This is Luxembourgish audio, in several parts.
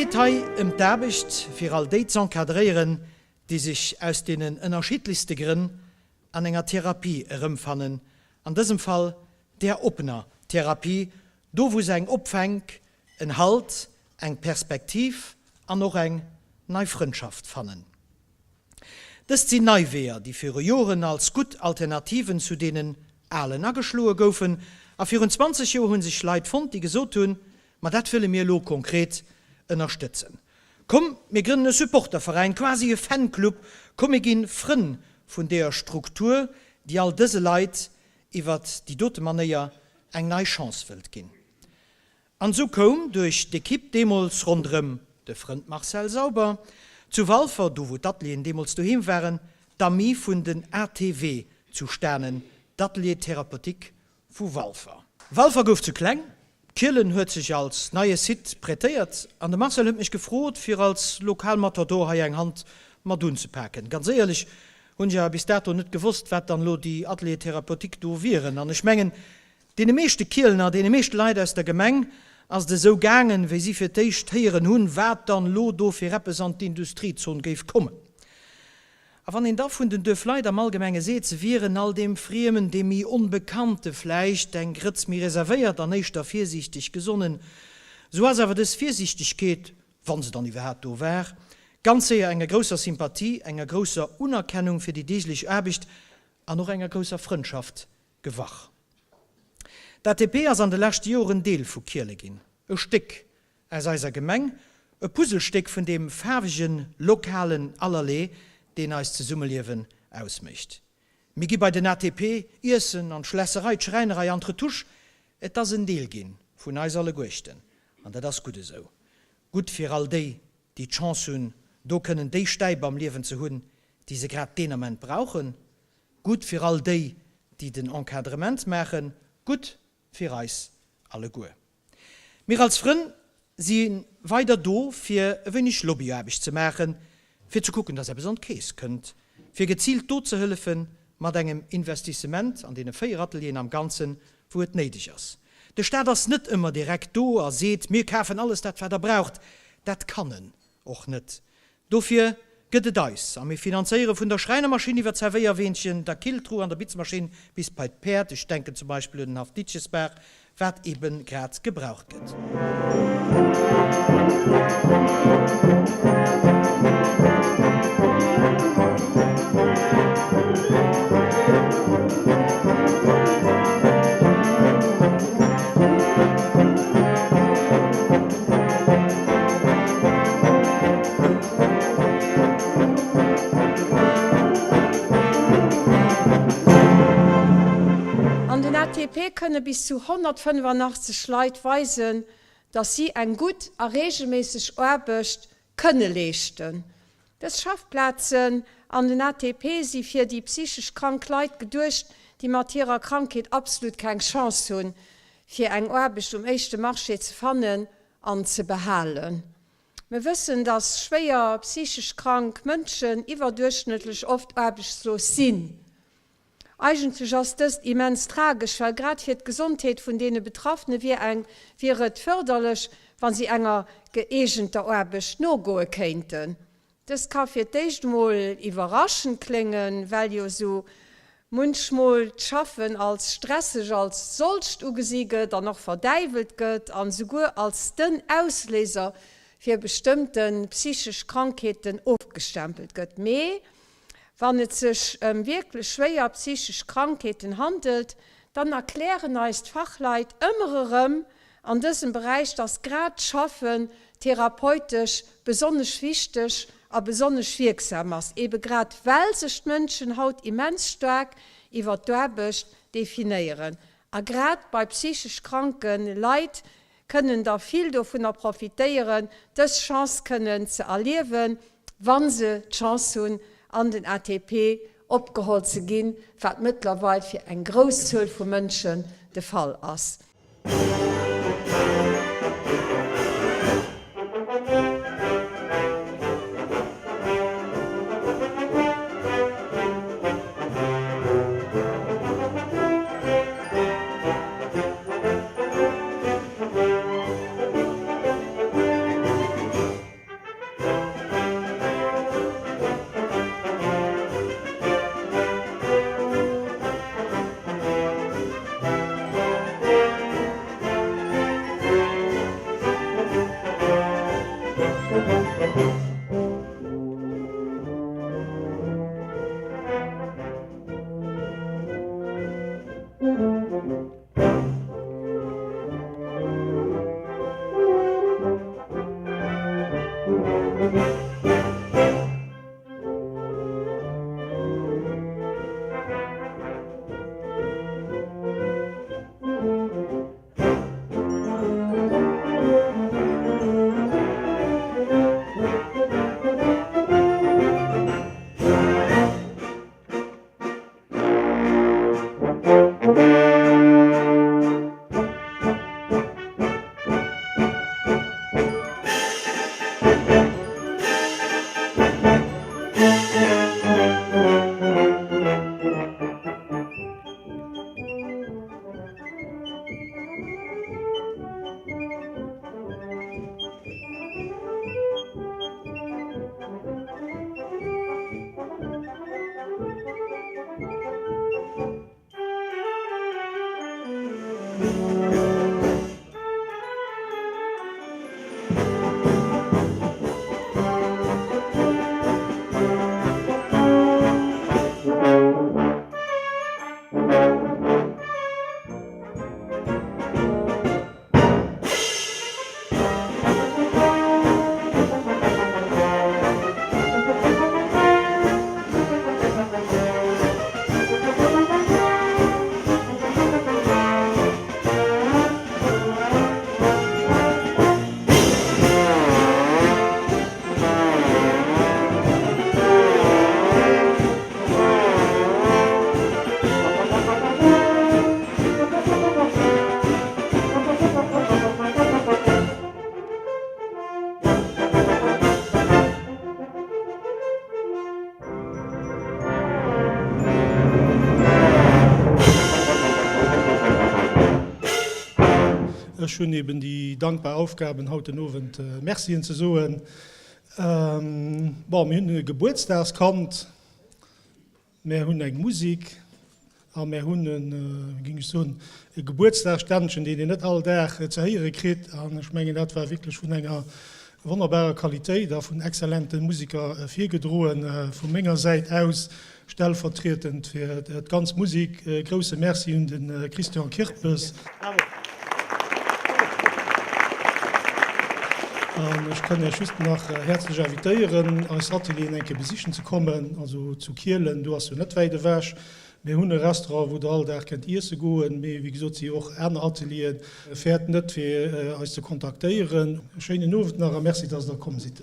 geet hei ëm d'Aarbecht, fir all déi z'encadréieren, déi sech aus deenen ënnerschiddlechste Grënn an enger Therapie erëmfannen, an dësem Fall där oppener Therapie, do wou se eng Opfänk, en Halt, eng Perspektiv an och eng nei Frëndschaft fannen. Dëst sinn nei Weeër, déi viru Joren als gutt Alternativen zu deenen alen ageschloe goufen. A virun 20 Joer hu sech Leit fonnt, déi gesot hunn, Ma dat wëlle mir elo konkret ënnerstëtzen. Komm, mir grënnen e Supporterveräin, quasi e Fanclub. Komm, mir gi Frënn vun deeër Struktur, déi all dëse Leit iwwert déi dote Manéier eng nei Chance wëllt ginn. An esou koum duerch d'Ekipp deemools ronderëm de Frënd Marcel Sauber, zu Walfer, do wou d'Atelieren deemools doheem waren, d'Amis vun den ATW zustanen, d'Ateliers thérapeutiques vu Walfer. Walfer gouf ze kleng, Kielen huet sech als neie Site prêtéiert an de Marcel huet mech gefrot fir als Lokalmatador hei eng Hand mat unzepaken. Ganz éierlech hunn ech awer bis dato net gewosst wat dann elo déi Ateliers thérapeutiques do wieren an ech mengen Deene meeschte Kielener, deene meeschte Leit aus der Gemeng ass et esou gaangen, wéi si fir d'éischt héieren hunn, wat dann elo do fir eppes an d'Industriezon géif kommen. A wann een da vun den Duerfleit am Allgemenge seet, se wieren all deem Friemen, deem méi Onbekannte vläicht eng Grëtz méi reservéiert an éischter virsiichteg gesonnen, esou ass awer dës Virsiichtegkeet, wa se dann iwwerhaapt do war, ganz séier enger grousser Sympathie, enger grousser Unerkennung fir déi deeglech Aarbecht an och enger grousser Frëndschaft Gewach. D'ATP ass an de leschte Joren Deel vu Kiele ginn, e Stéck aus eiser Gemeng, e Puzzlestéck vun deem faarwegen, lokalen Allerlee, deen eist Zesummeliewen ausmécht. Mir gi bei den ATP iessen, an d'Schlässerei, d'Schräinerei an d'Retouche. Et ass en Deel gi vun eis alleguerchten, an dat ass gutt esou. Gutt fir all déi, déi d'Chance hunn, do kënnen déi Stäip am Liewen ze hunn, déi se grad deen Ament brauchen. Gutt fir all déi, déi den Encadrement maachen, gutt fir eis alleguer. Mir als Frënn si weider do, fir e wéineg Lobbyaarbecht ze maachen, fir ze kucken, dass eppes an d'Keess kënnt, fir geziilt do ze hëllefen, mat engem Investissement an deene 4 Atelieren am Ganzen, wou et néideg ass. De Staat ass net ëmmer direkt do a seet, mir kafen alles dat, wat Der braucht. Dat kann en och net. Dofir gëtt et eis, a mir finanzéiere vun der Schräinermaschinn iwwer d'Zerwéierweenchen, der Killtruh an der Bitzmaschinn bis bei d'Päerd, ech denken zum Beispill un den Haff Ditchesbaach, wat eebe grad gebraucht gëtt. An den ATP kënne bis zu 185 Leit weisen, datt si eng gutt a reegelméisseg Aarbecht kënne leeschten. Dës Schaffplazen an den ATP si fir déi psychesch krank Leit geduecht, déi mat hirer Krankheet absolut keng Chance hunn, fir eng Aarbecht um éischte Marché ze fannen an ze behalen. Mir wëssen, dass schwéier psychesch krank Mënschen iwwerduerchschnëttlech oft aarbechtslos sinn. Eigentlech ass dëst immens tragesch, well grad fir d'Gesondheet vun deene Betraffene wier eng wier et fërderlech, wa si enger gëeegenter Aarbecht nogoe kéinten. Dëst ka fir d'éischt mol iwwerraschend kléngen, well jo sou munchmol d'Schaffen als stresseg als solcht ugesi gëtt an och verdäiwelt gëtt an souguer als den Ausléiser fir bestëmmte psychesch Krankheeten ofgestempelt gëtt. Mee wann et sech ëm wierklech schwéier psychesch Krankheeten handelt, dann erklären eis d'Fachleit ëmmer erëm an dësem Beräich, dass grad d'Schaffen therapeutesch besonnesch wichteg a besonnesch wierksam ass, ebe grad well sech d'Mënschen haut immens staark iwwer d'Aarbecht definéieren. A grad bei psychesch kranke Leit kënnen der vill dovunner profitéieren, dës Chance kënnen ze erliewen, wa se d'Chance hunn, an den ATP opgeholl ze ginn, wat mëttlerweil fir eng grouss Zuel vu Mënschen de Fall ass. Ech hunn eben déi dankbar Aufgaben, haut den Owend Mercien ze soen. Bon, mir hunn e Gebuertsdagskand, mär hunn eng Musik a mär hunn e, wéi géing ech soen, e Gebuertsdagsständchen, deen een net all Dag ze héiere kritt. An ech mengen, dat war wierklech vun enger wonnerbarer Qualitéit a vun exzellente Musiker virgedroen. Vu menger Säit aus Stellvertrietend fir d'ganz Musik e grousse Merci un de Christian Kirpes. An ech kann Iech just nach häerzlech invitéieren, eis Atelieren eng Kéier besichen ze kommen. Also zu Kielen, do ass jo net wäit ewech. Mir hunn e Restaurant, wou Der all Dag kennt iesse goen. Mee wéi gesot, si och aner Atelieren. Fäert net, fir eis ze kontaktéieren. E schéinen Owend nach a Merci, dass Der komm sidd.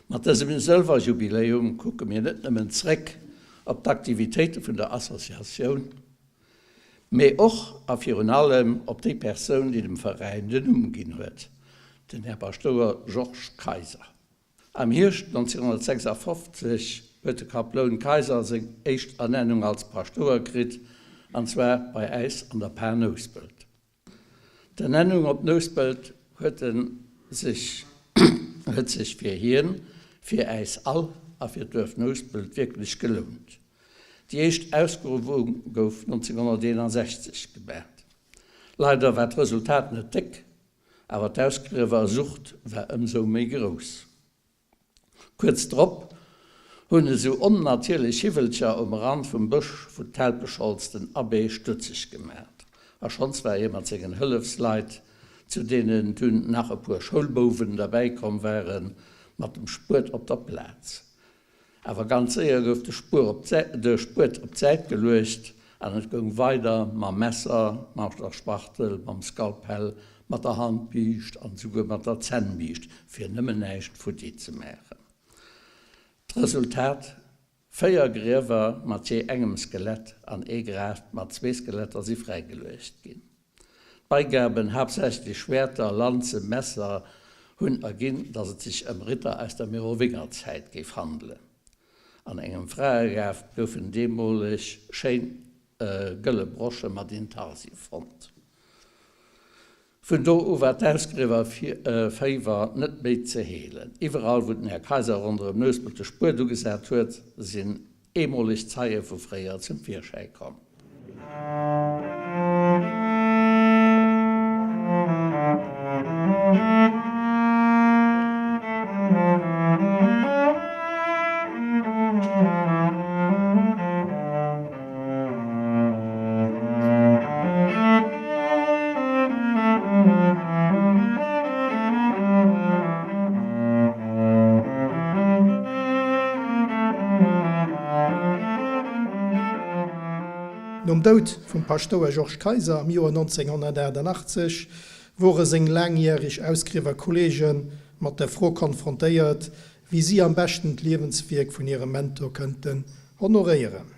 Mat dësem Sëlwerjubiläum kucke mir net nëmmen zréck op d'Aktivitéite vun der Associatioun, mee och a virun allem op déi Persoun, déi dem Veräin den Numm ginn huet, den Här Paschtouer Georges Kayser. Am Hierscht 1956 huet de Kaploun Kayser seng éischt Ernennung als Paschtouer kritt, an zwar bei äis an der Par Nouspelt. D'Ernennung op Nouspelt huet en sech huet sech fir hien, fir äis all a fir d'Duerf Nouspelt wierklech gelount. Déi éischt Ausgruewung gouf 1961 gemaat. Leider war d'Resultat net déck, Awer d'Ausgriewersucht war ëmsou méi grouss. Kuerz drop hunn esou onnatierlech Hiwwelcher um Rand vum Bësch vu Telpeschholz den Abbé stutzeg gemat. A schonns war hie mat sengen Hëllefsleit, zu deenen dunn nach e puer Schoulbouwen derbäi komm waren, mat dem Spuet op der Plaz. Awer ganz séier gouf de Spuer op de Spuet op d'Säit geluecht an et goung weider mam Messer, mat der Spachtel, mam Skalpell, mat der Handbiischt an esouguer mat der Zännbiischt, fir nëmmen näischt futti ze maachen. D'Resultat, 4 Griewer mat jee engem Skelett an ee Graf mat zwee Skeletter si fräigeluecht ginn. D'Beigaben, haaptsächlech Schwäerter, Lanzen, Messer, hunn erginn, datt et sech ëm Ritter aus der Merowingerzäit géif handelen. An engem Fraegraf goufen deemoleg schéin gëlle Brosche mat Intarsie fonnt. Vun do u war d'Ausgriewerféiwer net méi ze heelen. Iwwerall, wou den Här Kayser ronderëm Nouspelt de Spuet ugesat huet, sinn Eemoleg Zeie vu fréier zum Virschäi komm. Nom Doud vum Paschtouer Georges Kayser am Joer 1988 wore seng laangjäreg Ausgriewer Kolleege mat der Fro konfrontéiert, wéi si am beschten d'Liewenswierk vun hirem Mentor kënnten honoréieren.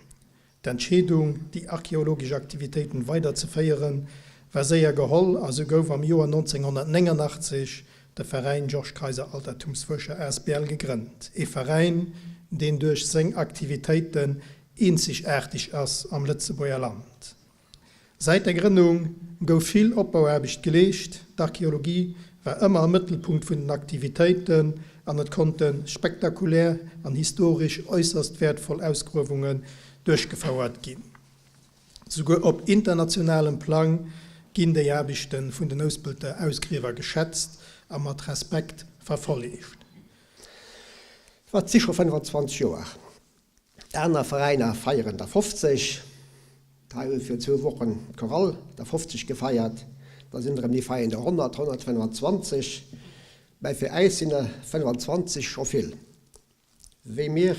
D'Entscheedung, déi archeologesch Aktivitéiten weiderzeféieren, war séier geholl a sou gouf am Joer 1989 de Veräin Georges Kayser Altertumsfuerscher asbl gegrënnt, ee Veräin, deen duerch seng Aktivitéiten eenzegaarteg ass am Lëtzebuerger Land. Säit der Grënnung gouf vill Opbauaarbecht geleescht, d'Archeologie war ëmmer am Mëttelpunkt vun den Aktivitéiten an et konnte spektakulär an historesch äusserst wäertvoll Ausgruewungen duerchgefouert ginn. Souguer op internationalem Plang ginn déi Aarbechte vun den Nouspelter Ausgriewer geschätzt a mat Respekt verfollegt. Wat si scho 25 Joer? Aner Veräiner feieren der 50. Hei huet virun zwou Wochen d'Chorale der 50 gefeiert. Da sinn der erëm déi feiern der 100, 125. Mä fir äis sinn der 25 scho vill. Wéi mir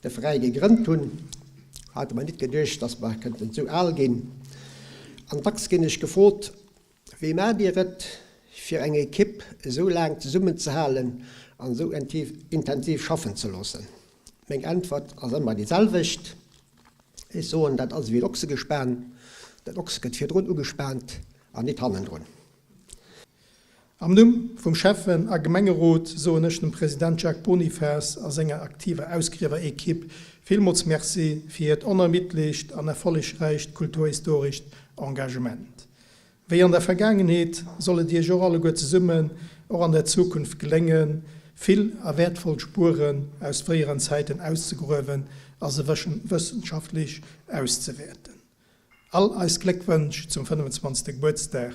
de Veräi gegrënnt hunn, hate mer nit geduecht, dass mer kënnten esou al ginn. An dacks ginn ech gefrot, Wéi maacht Dir et, fir eng Ekipp esou laang zesummenzehalen an esou intensiv schaffen ze loossen? Meng Äntwert ass ëmmer déi selwecht, Ech soen, dat ass ewéi en Ochsegespan, den Ochs gëtt virdrun ugespaant an nit hannendrun. Am Numm vum Schäffen a Gemengerot soen ech dem President Jacques Bonifas a senger aktiver Ausgriewerequipe villmools Merci fir hiert onermiddlecht an erfollegräicht kulturhistorescht Engagement. Wéi an der Vergaangenheet soll et Iech och alleguer zesummen och an der Zukunft geléngen, vill a wäertvoll Spueren aus fréieren Zäiten auszegruewen a se wëssenschaftlech auszewäerten. All eis Gléckwënsch zum 25. Gebuertsdag.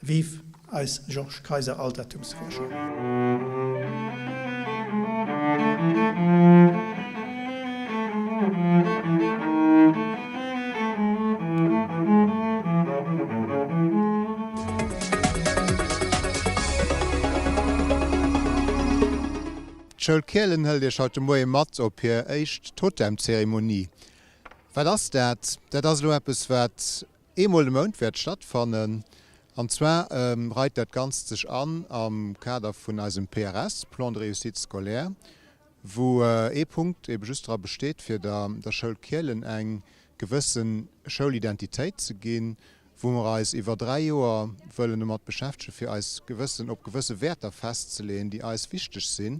Vive eis Georges Kayser Altertumsfuerscher! D'Schoul Kielen hëlt Iech haut de Moie mat op hir éischt Totemzeremonie. Wat ass dat? Dat ass elo eppes, wat eemol de Mount wäert stattfannen. An zwar reit dat Ganzt sech an am Kader vun eisem PRS, Plan de réussite scolaire, wou ee Punkt ebe just dra besteet, fir der der Schoul Kielen eng gewësse Schoulidentitéit ze ginn, wou mer eis iwwer 3 Joer wëllen domat beschäftegen, fir eis gewëssen op gewësse Wäerter festzeleeën, déi eis wichteg sinn.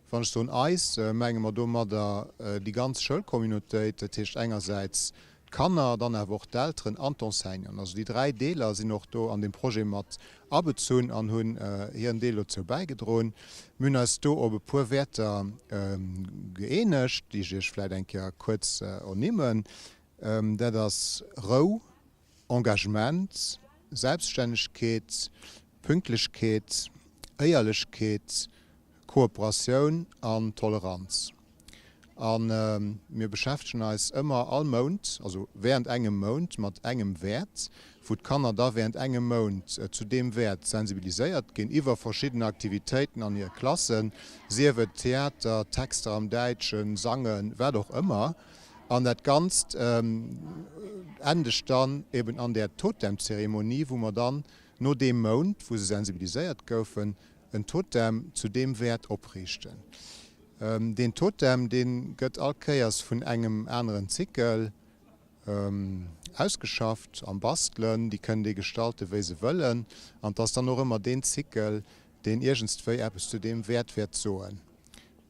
Wann ech soen eis, menge mer domadder déi ganz Schoulcommunautéit, dat heescht engersäits d'Kanner, dann awer och d'Elteren an d'Enseignanten. Also déi 3 Deeler sinn och do an deem Projet mat abezunn an hunn hiren Deel dozou bäigedroen. Mir hunn eis do op e puer Wäerter gëeenegt, déi ech Iech vläicht eng Kéier kuerz ernimmen. Dat ass Rou, Engagement, Selbststännegkeet, Pünktlechkeet, Éierlechkeet, Kooperatioun an Toleranz. A mir beschäftegen eis ëmmer all Mount, also während engem Mount, mat engem Wäert, wou d'Kanner da während engem Mount zu deem Wäert sensibiliséiert ginn iwwer verschidden Aktivitéiten an hire Klassen, sief et Theater, Texter am Däitschen, Sangen, wat och ëmmer. An dat Ganzt endegt dann eben an där Totemzeremonie, wou mer dann no deem Mount, wou se sensibiliséiert goufen, en Totem zu deem Wäert opriichten. Deen Totem, dee gëtt all Kéiers vun engem aneren Zykel ausgeschafft am Bastelen. Déi kënnen dee gestalten, wéi se wëllen. An 't ass dann och ëmmer deen Zykel, deen iergendswéi eppes zu deem Wäert wäert soen.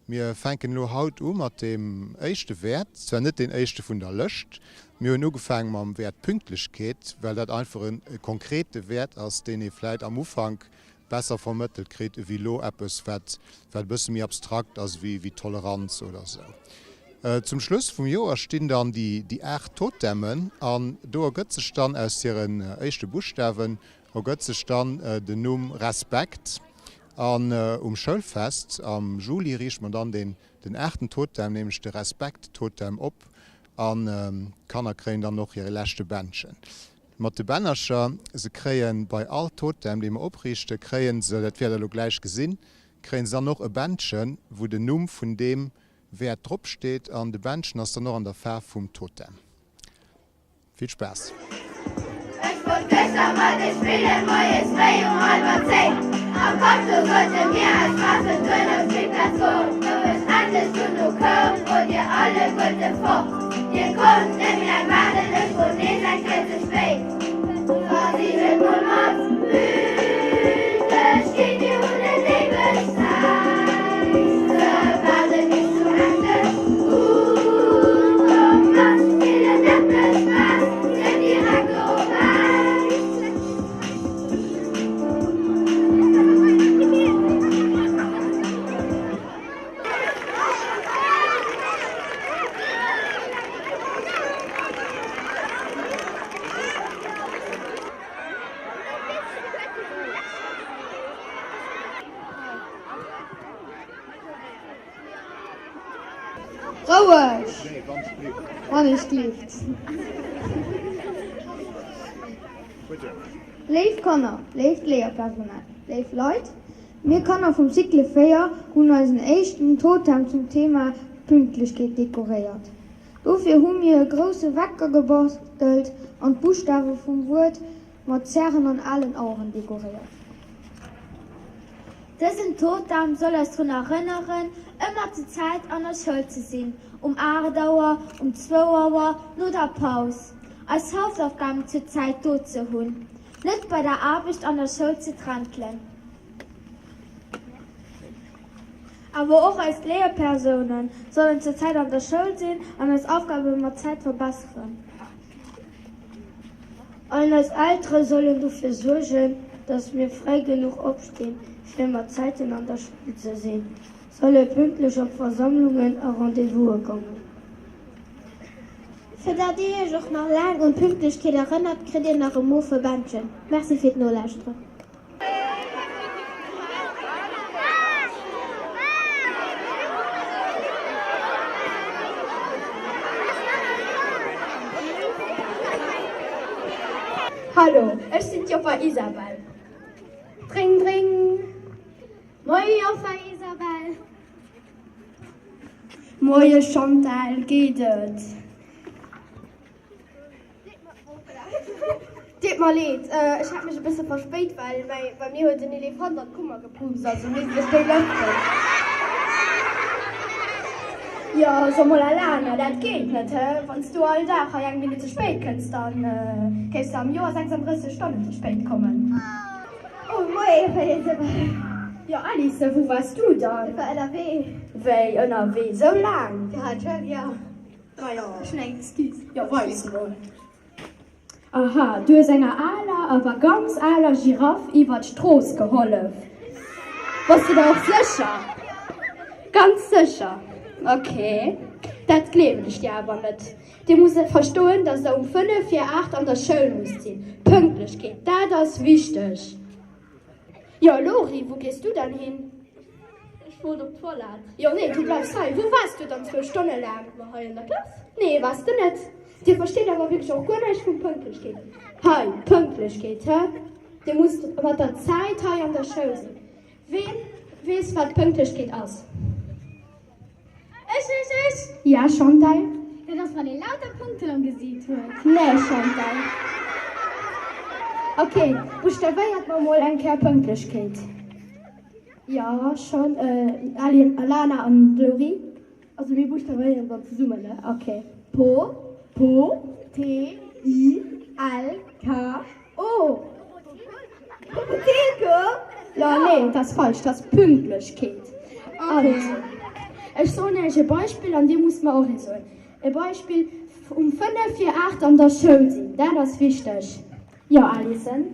Mir fänken elo haut u mat deem éischte Wäert, zwar net deen éischte vun der Lëscht. Mir hunn ugefaange mam Wäert Pünktlechkeet, well dat einfach e konkrete Wäert ass, deen ee vläit am Ufank besser vermëttelt kritt ewéi elo eppes, wat wat e bësse méi abstrakt ass ewéi ewéi Toleranz oder esou. Zum Schluss vum Joer stinn dann déi déi 8 Totemmen an do ergëtt sech dann aus hiren éischte Buschtawen ergëtt sech dann den Numm Respekt an um Schoulfest am Juli riichte mer dann deen den aachten Totem, nämlech de Respekt-Totem op an d'Kanner kréien dann och hire leschte Bändchen. Mat de Bännercher, se kréien bei all Totem, dee mer opriichten, kréien se, dat wäert der elo gläich gesinn, kréien se dann och e Bändchen, wou den Numm vun deem Wäert drop steet. An de Bändchen ass dann och an der Faarf vum Totem. Vill Spaass! Ech wollt gëschter mat iech spillen, moies fréi um hallwer 10. Am Konto sollte mir eis treffen, duerno Spillplaz goen. Wou ech endlech dono koum, wor dir alleguerte fort. Dir konnt net méi laang waarden, ech wor nees eng Kéier ze spéit. Versich et mol mat Pünktlechkeet, mir hunn net éiweg Zäit ze waarden bis du endlech ukomm bass. Spillen, dat mécht Spaass, net direkt dobäi. Roueg! Wann ech glift. Léif Kanner, léift Léierpersonal, léif Leit, mir Kanner vum Cycle 4 hunn eisen éischten Totem zum Thema Pünktlechkeet dekoréiert. Dofir hu mir e grousse Wecker gebastelt an d'Buschtawe vum Wuert mat Zären an alen Aueren dekoréiert. Dësen Totem soll eis drun erënneren, ëmmer zu Zäit an der Schoul ze sinn, um 8 Auer, um zwou Auer, no der Paus, eis Hausaufgaben zur Zäit do ze hunn, net bei der Aarbecht an der Schoul ze trentelen. Awer och eis Léierpersounen sollen zur Zäit an der Schoul sinn an eis Aufgabe mat Zäit verbesseren. An eis Eltere sollen dofir suergen, dass mir fréi genuch opstinn, fir mat Zäiten an der Schoul ze sinn, solle pünktlech op Versammlungen a Rendez-vouse kommen. Fir dat dir iech och nach laang un d'Pünktlechkeet erënnert, kritt dir nach e mofe Bändchen. Merci fir d'Nolauschteren. Hallo, ech sinn d'Joffer Isabel. Dring, dring! Moie Joffer Isabel! Moie Chantal, geet et? Deet mer leed, ech hat mech e bësse verspéit, well bei mir huet en Elefant an d'Kummer gepupst, also misst ech déi lëften. Jo, so mol Alana, dat geet net, he? Wann s du all Dag hei eng Minutt ze spéit kënns, da kéifs de am Joer 36 Stonnen ze spéit kommen. Oh, moie Elisabeth. Jo, Alice, wou waars du dann? Ech war ënnerwee. Wéi ënnerwee? Sou laang? Jo, jo. Ech hunn eng Excuse. Jo, weis mol. Aha, du hues enger aler, awer ganz aler Giraff iwwer d'Strooss gehollef. Bass de der och sécher? Ganz sécher? Ok, dat gleewen ech dir awer net. Dir musst verstoen, dass der um 5 vir 8 an der Schoul musst sinn. Pënktlechkeet, dat ass wichteg. Jo, Lori, wou gees du dann hin? Ech wollt op d'Toilette. Jo, nee, du bleifs hei. Wou waars du dann zwou Stonne laang? Ma hei an der Klass. Nee, waars de net. Dir versteet awer wierklech och guer näischt vun Pënktlechkeet. Hei, Pënktlechkeet, hä? Dir musst mat der Zäit hei an der Schoul sinn. Ween weess, wat Pënktlechkeet ass? Ech, ech, ech! Ja, Chantal? Dat ass, wann ee lauter Punkten am Gesiit huet. Nee, Chantal. Ok, buschtavéiert mer mol eng Kéier Pënktlechkeet. Jo, schon, Alana an Laurie. Also mir buschtavéieren dann zesummen, ne? Ok. Po, Po, T, I, L, K, O. Popotilko? Jo, nee, dat ass falsch, dat ass Pünktlechkeet. Also, ech soen Iech e Beispill an Dir musst mer och ee soen. E Beispill, Um 5 vir 8 an der Schoul sinn, dat ass wichteg. Jo, Alison?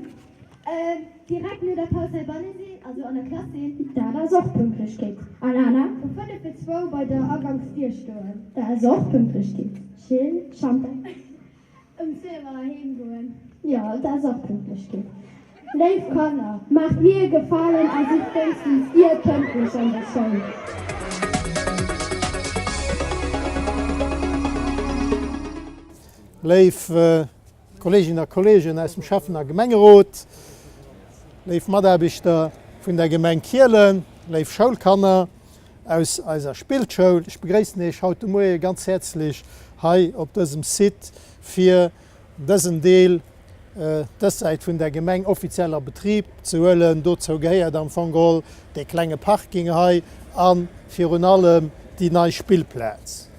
Direkt no der Paus heibanne sinn, also an der Klass sinn. Dat ass och Pünktlechkeet. Alana? Um 5 vir zwou bei der Aganksdier stoen. Dat ass och Pünktlechkeet. Jill, Chantal? Ëm 12 Auer heem goen. Jo, dat ass och Pünktlechkeet. Léif Kanner, maacht mir e Gefalen a sidd wéinstens dir pënktlech an der Schoul. Léif Kolleeginnen a Kolleegen aus dem Schäffen a Gemengerot, léif Mataarbechter vun der Gemeng Kielen, léif Schoulkanner aus eiser Spillschoul, ech begréissen Iech haut de Moie ganz häerzlech hei op dësem Site fir dësen Deel, dës Säit vun der Gemeng offiziell a Betrib ze huelen. Dozou gehéiert am Fong geholl dee klenge Parking hei a virun allem déi nei Spillplaz.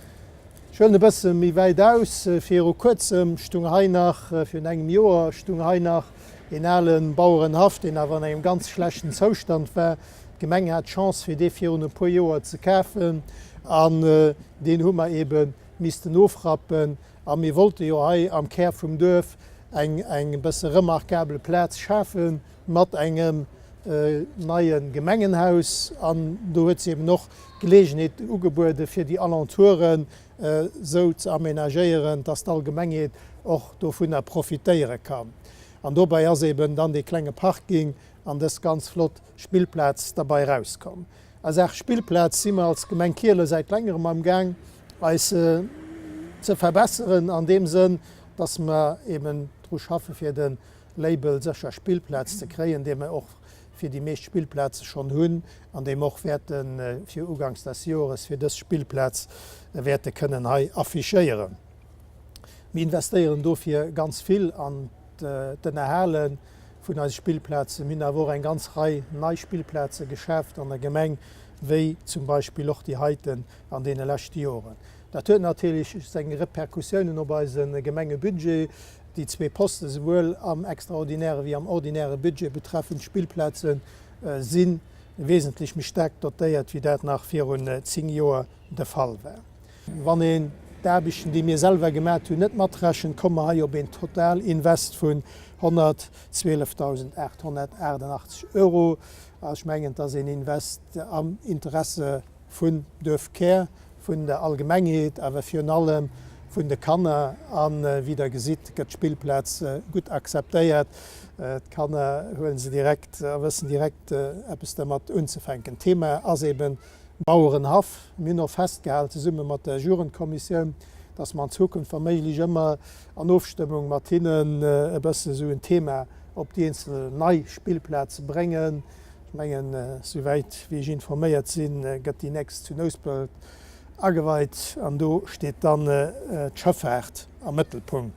Ech huelen e bësse méi wäit aus, Viru kuerzem stung hei nach, virun engem Joer stung hei nach een ale Bauerenhaff, deen awer an engem ganz schlechten Zoustand war. D'Gemeng hat d'Chance, fir dee virun e puer Joer ze kafen an deen hu mer ebe missten ofrappen. A mir wollte jo hei am Kär vum Duerf eng eng bësse remarkabel Plaz schafe mat engem neie Gemengenhaus. An do huet sech eben och d'Geleegenheet ugebuede fir déi Alentouren esou ze aménagéieren, dass d'Allgemengheet och dovunner profitéiere kann. An dobäi ass eben dann dee klenge Parking an dës ganz flott Spillplaz derbei erauskomm. A Saach Spillplaz si mer als Gemeng Kielen säit längerem am Gaang eis ze verbesseren an deem Sënn, dass mer eben dru schaffe fir de Label Sécher Spillplaz ze kréien, dee mer och fir déi meescht Spillplaze schonn hunn an dee mer och wäerte fir uganks des Joeres fir dës Spillplaz wäerte kënnen hei affichéieren. Mir investéieren dofir ganz vill an d'Ënnerhale vun eise Spillplazen. Mir hunn awer och eng ganz Rei nei Spillplaze geschaaft an der Gemeng, wéi zum Beispill och déi heiten an deene leschte Joren. Dat huet natierlech seng Repercussiounen op eise Gemengebudget. Déi zwee Posten, souwuel am extraordinäre wéi am ordinäre Budget betreffend d'Spillplazen, si wesentlech méi staark dotéiert, wéi dat nach virun 10 Joer de Fall war. Wann een d'Aarbechten, déi mir selwer gemat hunn, net matrechent, komme mer hei op een Totalinvest vun 112.888 Euro. A ech mengen, et ass een Invest am Interesse vun Duerfkär, vun der Allgemengheet, awer virun allem vun de Kanner. A wéi Der gesitt, gëtt d'Spillplaz gutt akzeptéiert. D'Kanner huele se direkt a wëssen direkt eppes dermat unzefänken. D'Thema ass eben Bauerenhaff. Mir hunn och festgehalen, zesumme mat der Jugendkommissioun, dass mer an Zukunft wa méiglech ëmmer an Ofstëmmung mat hinnen e bësse sou en Thema op déi eenzel nei Spillplaze bréngen. Ech mengen, souwäit wéi ech informéiert sinn, gëtt déi nächst zu Nouspelt ageweit an do steet dann d'Schëffaart am Mëttelpunkt.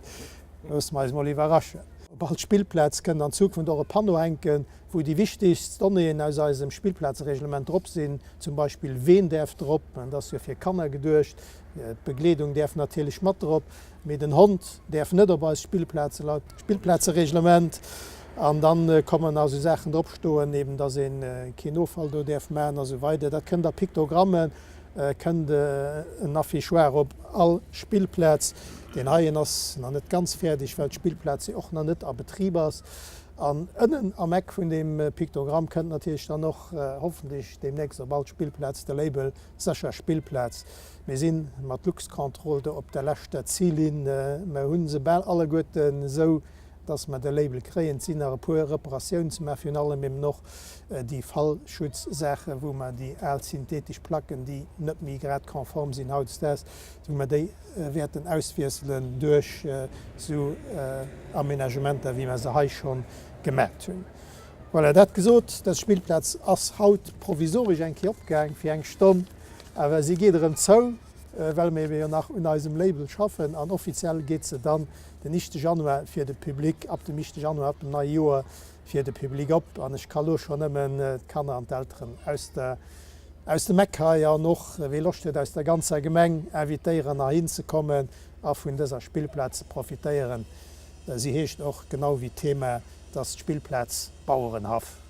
Loosse mer eis mol iwwerraschen. Op all Spillplaz kënnt an Zukunft och e Panneau hänken, wou déi wichtegst Donnéeën aus eisem Spillplazereglement drop sinn, zum Beispill ween däerf drop, dat ass jo fir Kanner geduecht, d'Begleedung däerf natierlech mat drop, mee den Hond däerf net op eis Spillplaze laut Spillplazereglement. An dann kommen nach esou Saachen drop stoen, eben dass ee keen Offall do däerf maachen a sou weider. Dat kënnt a Piktogrammen, kënnt en Affichoir op all Spillplaz. Deen heien ass nach net ganz fäerdeg, well d'Spillplaz jo och nach net a Betrib ass. An ënnen am Eck vun deem Piktogramm kënnt natierlech dann och hoffentlech deemnächst op all Spillplaz de Label Sécher Spillplaz. Mir si mat Luxcontrol do op der leschter Zillinn. Mer hu se bal alleguerten esou, dass mer de Label kréien. Et sinn nach e puer Reparatiounen ze maachen, virun allem eben och déi Fallschutzsaachen, wou mer déi al synthetesch Placken, déi net méi grad konform sinn hautdesdaags, wou mer déi wäerten auswiesselen duerch esou Aménagementer, wéi mer se hei scho gemat hunn. Voilà, dat gesot, dës Spillplaz ass haut provisoresch eng Kéier opgaang fir eng Stonn, awer si geet erëm zou, well mir jo nach un eisem Label schaffen an offiziell geet se dann den ischte Januar fir de Public, ab dem ischte Januar, ab dem neie Joer fir de Public op. An ech ka lo scho nëmmen d'Kanner an d'Elteren aus der aus dem Eck hei an och wee Loscht huet aus der ganzer Gemeng invitéieren heihin ze kommen a vun dëser Spillplaz ze profitéieren. Si heescht och genau wéi d'Thema, et ass d'Spillplaz Bauerenhaff.